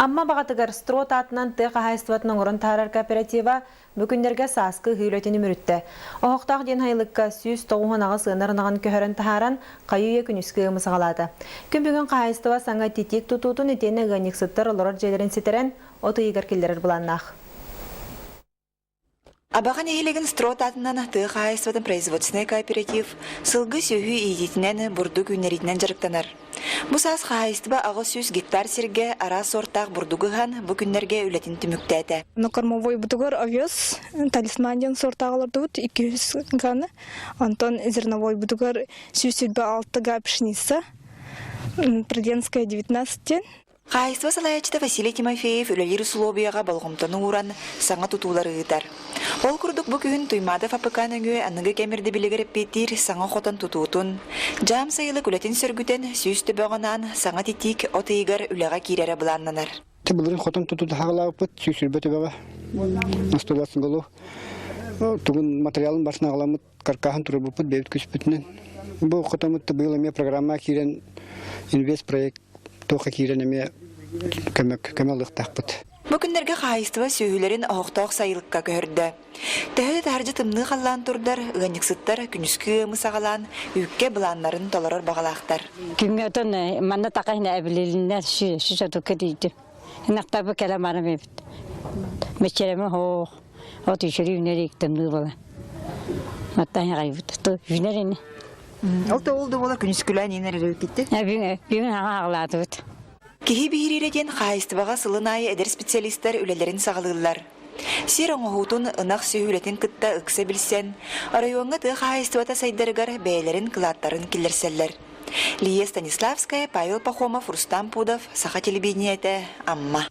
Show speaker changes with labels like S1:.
S1: Амма баҕатыгар Строд аатынан тыа хаһаайыстыбатын оҥорон таһаарар кооператива бу күннэргэ сааскы ыһыы үлэтин үмүрүттэ. Оһохтоох диэн сайылыкка 198 ыанар ынаҕын көһөрөн таһааран, хайы-үйэ күнүскү ыамы саҕалаата. Күн бүгүн хаһаайыстыба саҥа титиик тутуутун итиэннэ ыанньыксыттар олорор дьиэлэрин ситэрэн, от ыйыгар киллэрэр былааннаах.
S2: Абаҕа нэһилиэгин Строд аатынан тыа хаһаайыстыбатын производственнай кооператив сылгы сүөһү иитиитинэн, бурдук үүннэриитинэн дьарыктанар. Бу саас хаһаайыстыба 800 гектар сиргэ араас суортаах бурдугу ыһан, бу күннэргэ үлэтин түмүктээтэ.
S3: Ну, кормовой бутугар овес, талисман диэн суортаах олордубут 200 ганы. Онтон зерновой бутугар 126 га пшеница, Триденская 19 диэн.
S2: Хаһаайыстыба салайааччыта Василий Тимофеев үлэлиир усулуобуйаҕа болҕомтону ууран, саҥа тутуулары ыытар. Ол курдук бу күһүн Туймаада ФАПК нөҥүө аныгы кэм ирдэбилигэр эппиэттиир саҥа хотон тутуутун, дьаам сайылык үлэтин сөргүтэн, сүүс төбөҕө анаан саҥа титиик от ыйыгар үлэҕэ киирэрэ былааннанар.
S4: Былырыын хотон тутуутун хаҕалаабыппыт 120 төбөҕө 120 голов. Тугун материалын барытын аҕаламмыт каркаһын туруорбуппут бэйэбит күспүтүнэн. Бу хотоммут быйыл эмиэ программа киирэн инвест проект туохха киирэн эмиэ көмө көмө ылыахтаахпыт.
S2: Бу күннэргэ хаһаайыстыба сүөһүлэрин оһохтоох сайылыкка көһөрдө. Төһө да таһырдьа тымныы халлаан турдар, ыанньыксыттар күнүскү ыамы саҕалаан, үүккэ былааннарын толорор баҕалаахтар.
S5: Күҥҥэ отон манна тақа иһинэ эбилилиннэр сү сотукка тиийдим. Ынахтарбы кэлэ барым эбит. Мечереме хоох, от үчүрүү үнэр тымныы була. Маттан яҕайбыт. Үнэр ини.
S2: Ол да ол да буола күнүскүлээн иэнэр эрэ китти.
S5: Бүгүн бүгүн аҕа аҕалаатыбыт.
S2: Киһи биһириирэ диэн хаһаайыстыбаҕа сылын аайы эдэр специалистар үлэлэрин саҕалыыллар. Сир оҥоһуутун ынах сүөһү үлэтин кытта ыкса билсэн, оройуоҥҥа тыа хаһаайыстыбата сайдарыгар бэйэлэрин кылааттарын киллэрсэллэр. Лия Станиславская, Павел Пахомов, Рустам Пудов, Саха телевидениетэ, Амма.